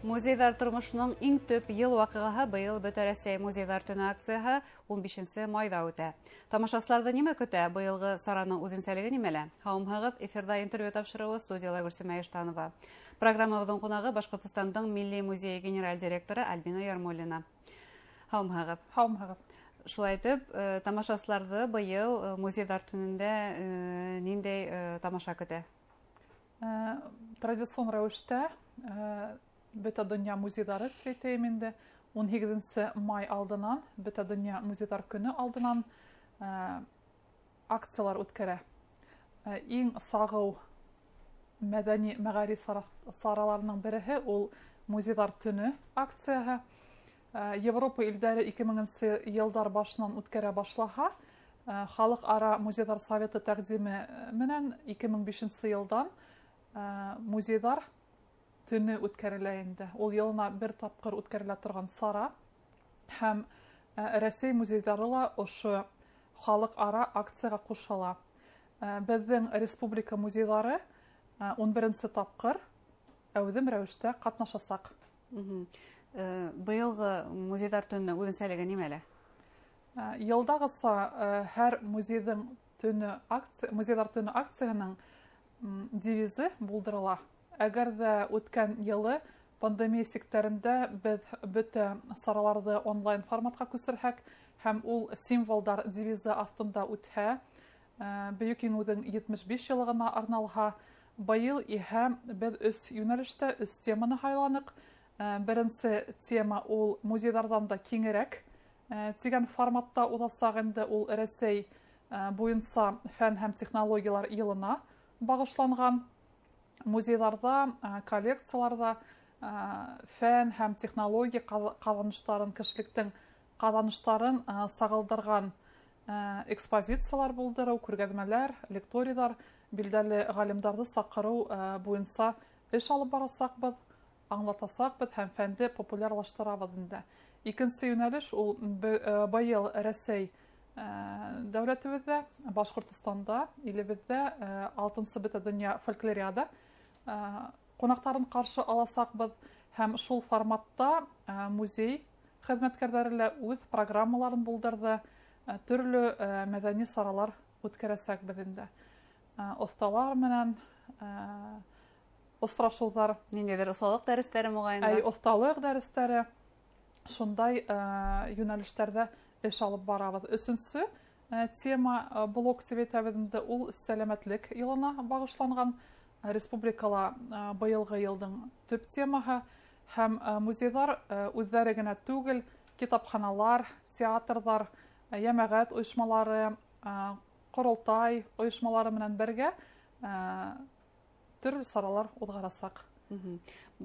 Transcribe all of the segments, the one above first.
Музейҙар тормошоноң иң төп йыл ваҡиғаһы быйыл Бөтә Рәсәй музейҙар төнө акцияһы 15 майҙа үтә. Тамашасыларҙы нимә көтә? Быйылғы сараның үҙенсәлеге нимәлә? Һаумыһығыҙ, эфирҙа интервью тапшырыуы, студияла Гөлсөмә Иштанова. Программабыҙҙың ҡунағы Башҡортостандың Милли музейы генераль директоры Альбина Ярмуллина. Һаумыһығыҙ. Һаумыһығыҙ. Шулай итеп, тамашасыларҙы быйыл музейҙар төнөндә ниндәй тамаша көтә? Традицион рәүештә Бөтә донъя музейҙары тип әйтәйем инде, 18 май алдынан, Бөтә донъя музейҙар көнө алдынан акциялар үткәрә. Иң сағыу мәҙәни мәғариф сараларының береһе ул музейҙар төнө акцияһы. Европа илдәре 2000 йылдар башынан үткәрә башлаһа, Халыҡ-ара музейҙар советы тәҡдиме менән 2005 йылдан музейҙар төнө үткәрелә инде. Ул йылына бер тапҡыр үткәрелә торған сара, һәм Рәсәй музейҙары ла ошо халыҡ-ара акцияға ҡушыла. Беҙҙең республика музейҙары 11 тапҡыр әүҙем рәүештә ҡатнашасаҡ. Быйылғы музейҙар төнөнөң үҙенсәлеге нимәлә? Йылдағыса һәр музейҙың төнө акция, музейҙар төнө акцияһының девизы булдырыла. Әгәр ҙә үткән йылы пандемия сиктәрендә беҙ бөтә сараларҙы онлайн форматҡа күсерһәк һәм ул символдар девизы аҫтында үтһә, Бөйөк Еңеүҙең 75 йыллығына арналһа, быйыл иһә беҙ өс йүнәлештә өс теманы һайланыҡ. Беренсе тема ул музейҙарҙан да киңерәк тигән форматта уҙасаҡ инде, ул Рәсәй буйынса фән һәм технологиялар йылына бағышланған. Музейҙарҙа, коллекцияларҙа фән һәм технология ҡаҙаныштарын, кешелектең ҡаҙаныштарын сағылдырған экспозициялар булдырыу, күргәҙмәләр, лекторийҙар, билдәле ғалимдарҙы саҡырыу буйынса эш алып барасаҡбыҙ, аңлатасаҡбыҙ һәм фәнде популярлаштырабыҙ инде. Икенсе йүнәлеш ул быйыл Рәсәй дәүләтебеҙҙә, Башҡортостанда, илебеҙҙә 6-нсы Бөтә донъя фольклориада ҡунаҡтарын ҡаршы аласаҡбыҙ, һәм шул форматта музей хеҙмәткәрҙәре лә үҙ программаларын булдырҙы, төрлө мәҙәни саралар үткәрәсәкбеҙ инде. Оҫталар менән осрашыуҙар. Ниндәйҙер оҫталыҡ дәрестәре моғайын да? Әй, оҫталыҡ дәрестәре, шундай йүнәлештәрҙә эш алып барабыҙ. Өсөнсө тема блок тип әйтәбеҙ инде, ул сәләмәтлек йылына бағышланған. Республикала быйылғы йылдың төп темаһы, һәм музейҙар үҙҙәре генә түгел, китапханалар, театрҙар, йәмәғәт ойошмалары, ҡоролтай ойошмалары менән бергә төрлө саралар уҙғарасаҡ.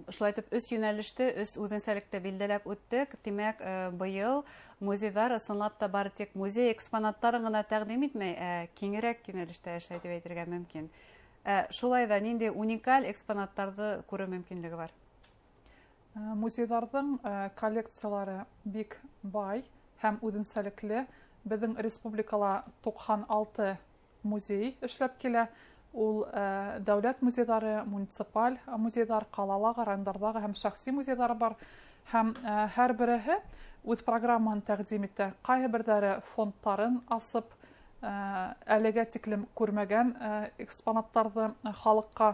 Шулай итеп, өс йүнәлеште, өс үҙенсәлекте билдәләп үттек. Тимәк, быйыл музейҙар ысынлап та бары тик музей экспонаттарын ғына тәҡдим итмәй, ә киңерәк йүнәлештә эшләй тип әйтергә мөмкин. Шулай ҙа ниндәй уникаль экспонаттарҙы күреү мөмкинлеге бар? Музейҙарҙың коллекциялары бик бай һәм үҙенсәлекле. Беҙҙең республикала 96 музей эшләп килә. Ул дәүләт музейҙары, муниципаль музейҙар, ҡалалағы, райондарҙағы һәм шәхси музейҙары бар. Һәм һәр береһе үҙ программаһын тәҡдим итә. Ҡайһы берҙәре фондтарын асып, әлегә тиклем күрмәгән экспонаттарҙы халыҡҡа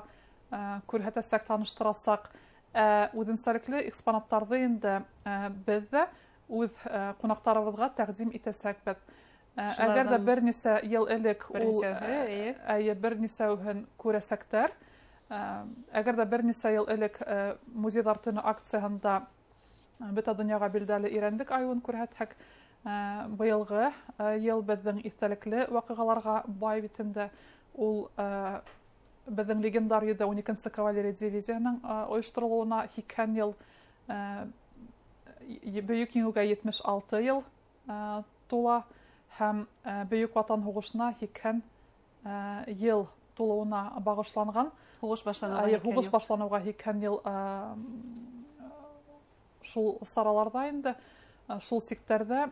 күрһәтәсәк, таныштырасаҡ. Үҙенсәлекле экспонаттарҙы инде беҙ ҙә үҙ ҡунаҡтарыбыҙға тәҡдим итәсәкбеҙ. Әгәр ҙә бер нисә йыл элек ул, әйе, бер нисәүһен күрәсәктәр. Әгәр ҙә бер нисә йыл элек музейҙар төнө акцияһында бөтә донъяға билдәле Ирәндек айыуын күрһәтһәк, быйылғы йыл беҙҙең иҫтәлекле ваҡиғаларға бай бит инде. Ул беҙҙең легендар 112-нсе кавалерия дивизияһының ойошторолоуына 80 йыл, Бөйөк Еңеүгә 76 йыл тула һәм Бөйөк Ватан һуғышына 80 йыл тулыуына бағышланған. Һуғыш башланыуға һикһән Һуғыш йыл. башланыуға 80 йыл, шул сараларҙа инде, шул сиктәрҙә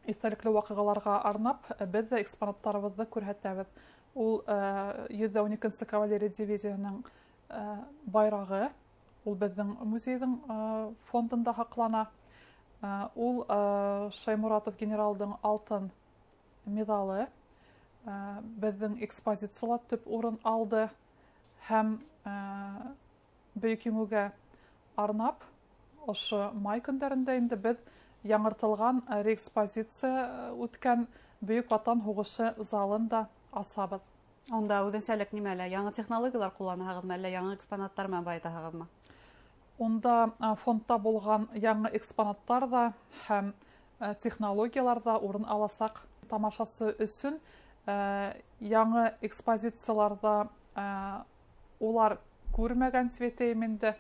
иҫтәлекле ваҡиғаларға арнап беҙ ҙә экспонаттарыбыҙҙы күрһәтәбеҙ. Ул 112-нсе кавалерия дивизияһының байрағы, Ул беҙҙең музейҙың фондында һаҡлана. Ул Шаймуратов генералдың алтын миҙалы беҙҙең экспозицияла төп урын алды һәм Бөйөк Еңеүгә арнап ошо май көндәрендә инде беҙ яңыртылған реэкспозиция үткән Бөйөк Ватан һуғышы залын да асабыҙ. Унда үҙенсәлек нимәлә? Яңы технологиялар ҡулланаһығыҙмы, әллә яңы экспонаттар менән байытаһығыҙмы? Унда фондта булған яңы экспонаттар да һәм технологиялар ҙа урын аласаҡ. Тамашасы өсөн яңы экспозицияларҙа улар күрмәгән тип инде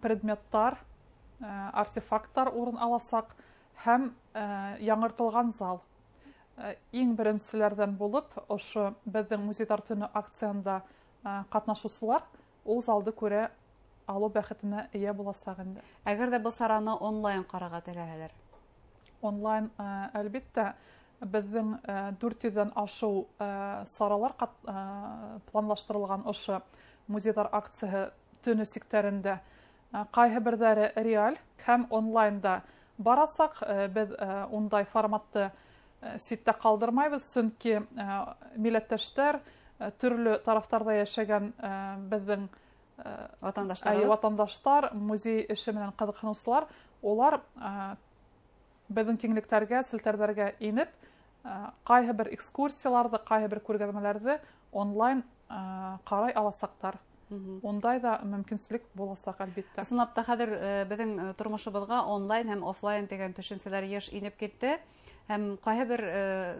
предметтар, артефакттар урын аласаҡ һәм яңыртылған зал. Иң беренселәрҙән булып ошо беҙҙең музейҙар төнө акцияһында ҡатнашыусылар ул залды күрә алыу бәхетенә эйә буласаҡ инде. Әгәр ҙә был сараны онлайн ҡарарға теләһәләр? Онлайн, әлбиттә, беҙҙең 400-ҙән ашыу саралар планлаштырылған ошо музейҙар акцияһы төнө сиктәрендә. Ҡайһы берҙәре реаль һәм онлайнда барасаҡ. Беҙ ундай форматты ситтә ҡалдырмайбыҙ, сөнки милләттәштәр төрлө тарафтарҙа йәшәгән беҙҙең ватандаштар, музей эше менән ҡыҙыҡһыныусылар, улар беҙҙең киңлектәргә, селтәрҙәргә инеп, ҡайһы бер экскурсияларҙы, ҡайһы бер күргәҙмәләрҙе онлайн ҡарай аласаҡтар. Ундай ҙа мөмкинселек буласаҡ, әлбиттә. Ысынлап та, хәҙер беҙҙең тормошобоҙға онлайн һәм офлайн тигән төшөнсәләр йыш инеп китте. Һәм ҡайһы бер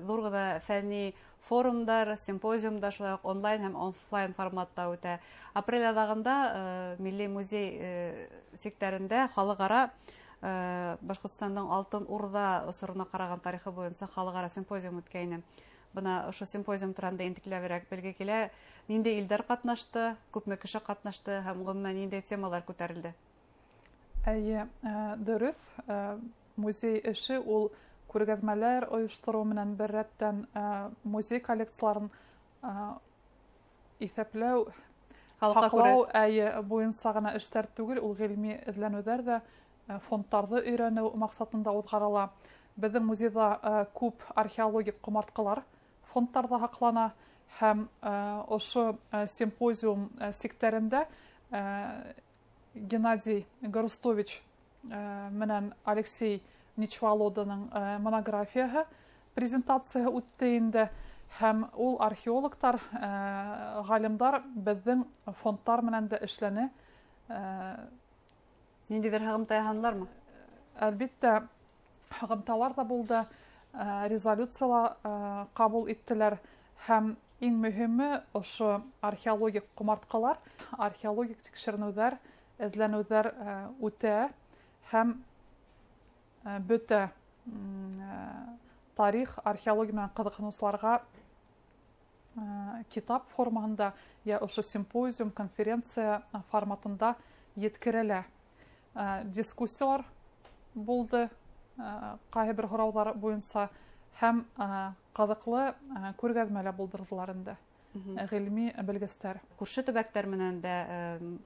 ҙур ғына фәнни форумдар, симпозиумдар шулай уҡ онлайн һәм офлайн форматта үтә. Апрель аҙағында Милли музей сиктәрендә халыҡ-ара Башҡортостандың Алтын Урҙа осорона ҡараған тарихы буйынса халыҡ-ара симпозиум үткәйне. Бына ошо симпозиум тураһында ентекләберәк белге килә. Ниндәй илдәр ҡатнашты, күпме кеше ҡатнашты һәм ғөмүмән ниндәй темалар күтәрелде? Эйе, дөрөҫ. Музей эше ул күргәҙмәләр ойоштороу менән бер рәттән музей коллекцияларын иҫәпләү, һаҡлау буйынса ғына эштәр түгел, ул ғилми эҙләнеүҙәр ҙә, фондтарҙы өйрәнеү маҡсатында уҙғарыла. Беҙҙең музейҙа күп археологик ҡомартҡылар фондтарҙа һаҡлана һәм ошо симпозиум сиктәрендә Геннадий Горустович менән Алексей Ничволоданың монографияһы презентацияһы үтте инде, һәм ул археологтар, ғалимдар беҙҙең фондтар менән дә эшләне. Ниндәйҙер һығымта яһанылармы? Әлбиттә, һығымталар ҙа булды, резолюцияла ҡабул иттеләр һәм иң мөһиме ошо археологик ҡомартҡылар, археологик тикшеренеүҙәр, эҙләнеүҙәр үтә һәм бөтә тарих, археология менән ҡыҙыҡһыныусыларға китап формаһында йә ошо симпозиум, конференция форматында еткерелә. Дискуссиялар булды ҡайһы бер һорауҙар буйынса һәм ҡыҙыҡлы күргәҙмә лә булдырҙылар инде ғилми белгестәр. Күрше төбәктәр менән дә,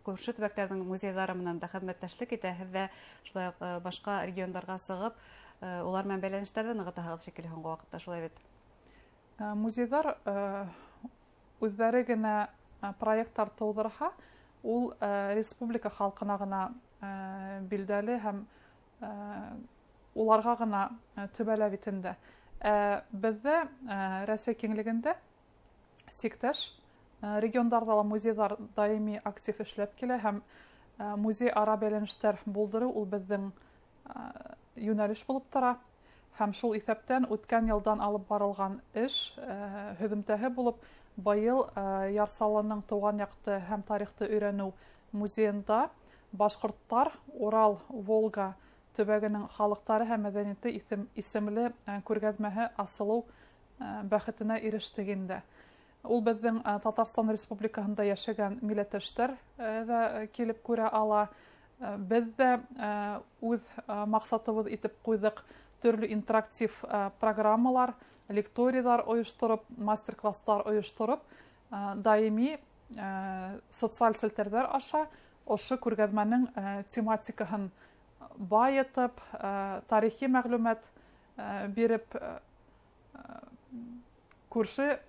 күрше төбәктәрҙең музейҙары менән дә хеҙмәттәшлек итәһеҙ ҙә, шулай уҡ башҡа региондарға сығып, улар менән бәйләнештәрҙе нығытаһығыҙ шикелле һуңғы ваҡытта, шулай бит? Музейҙар үҙҙәре генә проекттар тыуҙырһа, ул республика халҡына ғына билдәле һәм уларға ғына төбәлә бит инде. Беҙҙә Рәсәй киңлегендә сиктәш региондарҙа ла музейҙар даими актив эшләп килә һәм музей ара бәйләнештәр булдырыу ул беҙҙең йүнәлеш булып тора. Һәм шул иҫәптән үткән йылдан алып барылған эш һөҙөмтәһе булып быйыл Яр Саллының тыуған яҡты һәм тарихты өйрәнеү музейында башҡорттар Урал, Волга төбәгенең халыҡтары һәм мәҙәниәте исемле күргәҙмәһе асылыу бәхетенә ирештек инде. Ул беҙҙең Татарстан Республикаһында йәшәгән милләттәштәр ҙә килеп күрә ала. Беҙ ҙә үҙ маҡсатыбыҙ итеп ҡуйҙыҡ төрлө интерактив программалар, лекторийҙар ойоштороп, мастер-класстар ойоштороп, даими социаль селтәрҙәр аша Ошо күргәҙмәнең тематикаһын байытып, тарихи мәғлүмәт биреп, күрше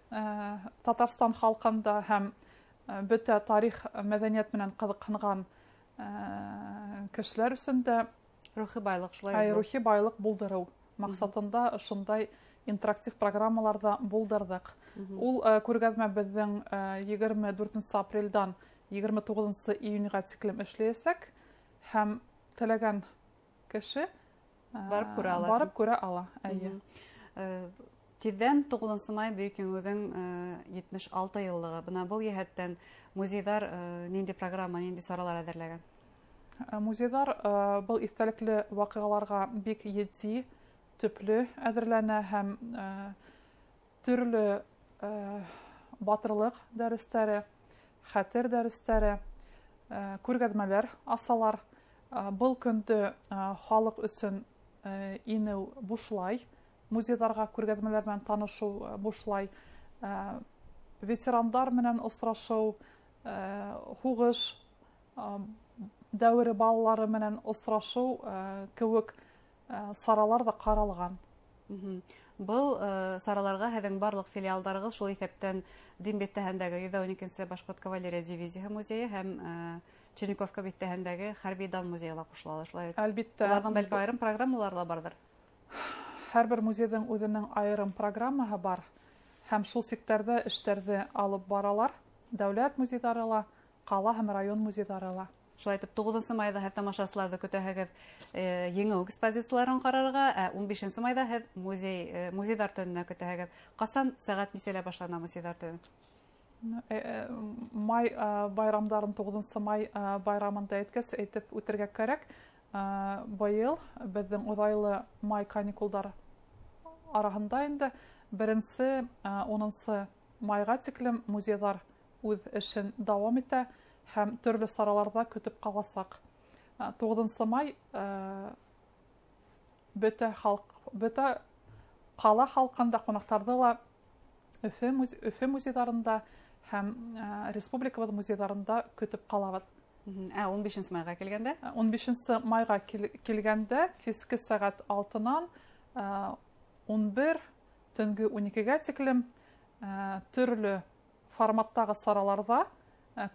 Татарстан халҡында һәм бөтә тарих мәҙәниәт менән ҡыҙыҡһынған кешеләр өсөн дә рухи байлыҡ, шулай рухи байлыҡ булдырыу маҡсатында ошондай интерактив программаларҙа булдырҙыҡ. Ул күргәҙмә беҙҙең 24 апрелдән 29 июньгә тиклем эшләйәсәк, һәм теләгән кеше барып күрә ала. Барып күрә ала, әйе. Тиҙҙән 9 май Бөйөк Еңеүҙең 76 йыллығы. Бына был йәһәттән музейҙар ниндәй программа, ниндәй саралар әҙерләгән? Музейҙар был иҫтәлекле ваҡиғаларға бик етди, төплө әҙерләнә һәм төрлө батырлыҡ дәрестәре, хәтер дәрестәре, күргәҙмәләр асалар. Был көндө халыҡ өсөн инеү бушлай, музейҙарға күргәҙмәләр менән танышыу бушлай, ветерандар менән осрашыу, һуғыш дәүере балалары менән осрашыу кеүек саралар ҙа ҡаралған. Был сараларға һеҙҙең барлыҡ филиалдарығыҙ, шул иҫәптән Дим биҫтәһендәге 112-нсе Башҡорт кавалерия дивизияһы музейы һәм Черниковка биҫтәһендәге Хәрби дан музейы ла ҡушыла, шулай бит? Әлбиттә. Уларҙың бәлки айырым программалары ла барҙыр? Һәр бер музейҙың үҙенең айырым программаһы бар һәм шул сиктәрҙә эштәрҙе алып баралар. Дәүләт музейҙары ла, ҡала һәм район музейҙары ла. Шулай итеп, 9 майҙа һеҙ тамашасыларҙы көтәһегеҙ еңеү экспозицияларын ҡарарға, ә 15 майҙа һеҙ музейҙар төнөнә көтәһегеҙ. Ҡасан, сәғәт нисәлә башлана музейҙар төнө? Май байрамдарын, 9 май байрамында әйткәс, әйтеп үтергә кәрәк. Быйыл беҙҙең оҙайлы май каникулдар араһында инде 1-нсе, 10 майға тиклем музейҙар үҙ эшен дауам итә һәм төрлө сараларҙа көтөп ҡаласаҡ. 9 май бөтә халыҡ, бөтә ҡала халҡын да, ҡунаҡтарҙы ла Өфө музейҙарында һәм республикабыҙ музейҙарында көтөп ҡалабыҙ. Ә 15 майға килгәндә? 15 майға килгәндә киске сәғәт 6-нан 11, төнгө 12-гә тиклем төрлө форматтағы сараларҙа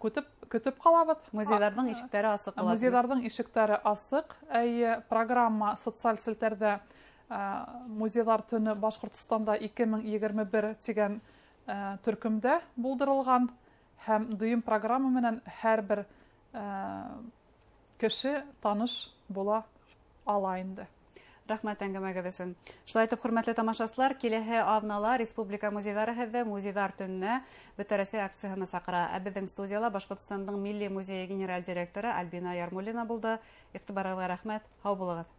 көтөп ҡалабыҙ. Музейҙарҙың ишектәре асыҡ була. Музейҙарҙың ишектәре асыҡ. Әйе, программа социаль селтәрҙә Музейҙар төнө Башҡортостанда 2021 тигән төркөмдә булдырылған һәм дөйөм программа менән һәр бер кеше таныш була ала инде. Рәхмәт әңгәмәгеҙ өсөн. Шулай итеп, хөрмәтле тамашасылар, киләһе аҙнала Республика музейҙары һеҙҙе Музейҙар төнөнә Бөтә Рәсәй акцияһына саҡыра. Ә беҙҙең студияла Башҡортостандың Милли музейы генераль директоры Альбина Ярмуллина булды. Иғтибарығыҙға рәхмәт. Һау булығыҙ.